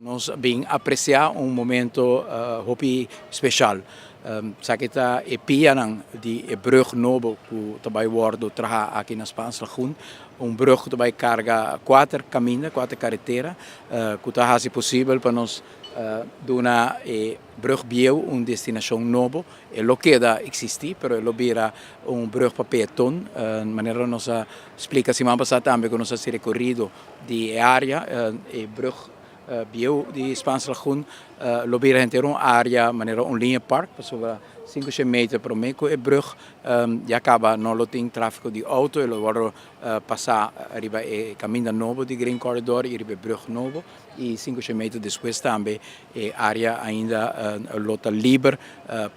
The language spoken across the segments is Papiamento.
Nos a bin aprecia un momento hopi special. Esaki ta e pianan di e brug nobo cu ta bay wordo traha aki na Spaans Lagoen. Un brug cu ta bay carga cuater caminda, cuater caretera, cu ta haci posibel pa nos duna e brug bieu un destinacion nobo. E lo keda existi, pero e lo bira un brug pa peaton. Manera nos a splica siman pasa tambe cu nos a haci recorido di e area, e brug bieu di Spaans Lagoen lo bira henter un area manera un liña park, pasobra 500 meter prome cu e brug ya caba no lo tin trafico di auto, e lo wordo pasa riba e caminda nobo di Green Corridor y riba e brug nobo, y 500 meter despues tambe e area ainda lo ta liber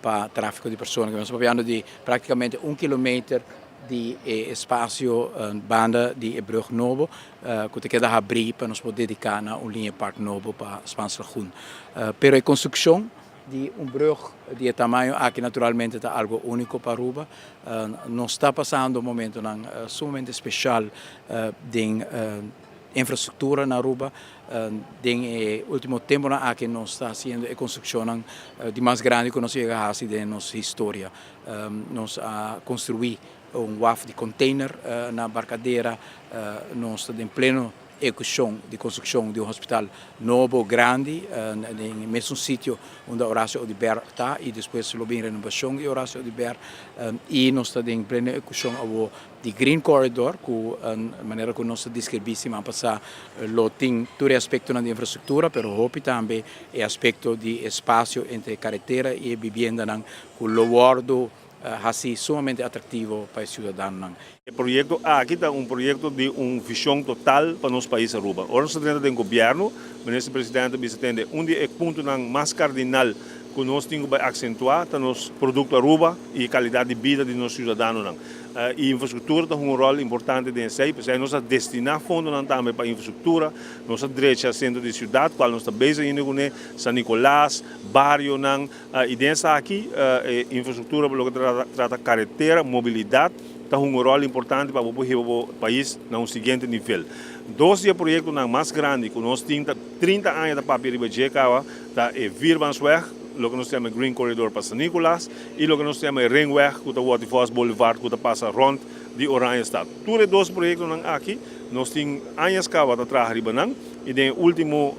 pa trafico di persona. Nos ta papiando di practicamente un kilometer di e espacio banda di e brug nobo cu ta keda habri pa nos por dedica na un liña park nobo pa Spaans Lagoen. Pero e construccion di un brug di e tamaño aki naturalmente ta algo unico pa Aruba. Nos ta pasando momentonan sumamente special den infrastructura na Aruba. Den e ultimo temponan aki nos ta haciendo e construccionnan di mas grandi cu nos a yega haci den nos historia. Nos a construi un waf di container na Barcadera, nos ta den pleno ehecucion di construccion di un hospital nobo grandi den e mesun sitio unda Horacio Oduber ta y despues lo bin renovacion di Horacio Oduber y nos ta den pleno ehecucion awo di Green Corridor cu manera cu nos a describi siman pasa lo tin tur e aspectonan di infrastructura, pero hopi tambe e aspecto di espacio entre caretera y e bibiendanan cu lo wordo haci sumamente atractivo pa e ciudadanonan. E proyecto aki ta un proyecto di un vision total pa nos pais Aruba. Ora nos ta drenta den gobierno, Minister Presidente a bisa tende un di e puntonan mas cardinal cu nos tin cu bay accentua ta nos producto Aruba y e calidad di bida di nos ciudadanonan. Y infrastructura ta hunga un rol importante den esey, p'esey nos a destina fondonan tambe pa infrastructura, nos a drecha centro di ciudad cual nos ta bezig ainda cune, San Nicolas, barionan, y den esaki e infrastructura pa loke ta trata caretera, mobilidad, ta hunga un rol importante pa bo por hiba bo pais na un siguiente nivel. Dos di e proyectonan mas grandi cu nos tin ta 30 aña ta papia riba dje caba ta e Vierbaansweg, loke nos ta yama e Green Corridor pa San Nicolas, y loke nos ta yama e Ringweg cu ta Watty Vos Boulevard cu ta pasa rond di Oranjestad. Tur e dos proyectonan aki nos tin añas caba ta traha riba nan y den e ultimo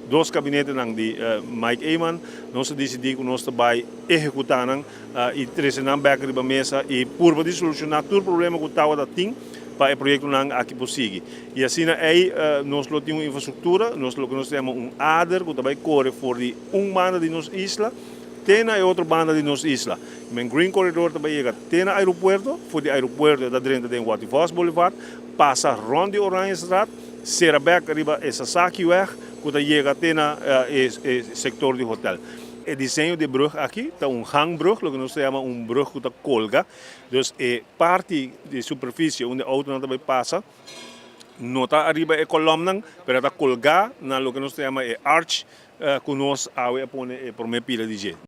dos kabinetenan di Mike Eman, nos a disidí ku nos ta bai ehekutá nan i trese nan bèk riba mesa i purba di solushoná tur problema ku tabata tin pa e proyektonan aki por sigui. I asina ei nos lo tin un infrastruktura, nos loke nos ta yama un ader ku ta bai kore for di un banda di nos isla te na e otro banda di nos isla. Men Green Corridor ta bai yega te na aeropuerto, for di aeropuerto e ta drenta den Watty Vos Boulevard, pasa rònt di Oranjestraat, Sera bek riba e Sasakiweg ku ta yega te na e sektor di hotel. E diseño di e brug aki ta un hangbrug, loke nos ta yama un brug ku ta kolga. Dus e parti di superfisie unda e outonan ta bai pasa no ta ariba e kolòmnan, pero ta kolgá na loke nos ta yama e arch ku nos awe a pone e promé pila di dje.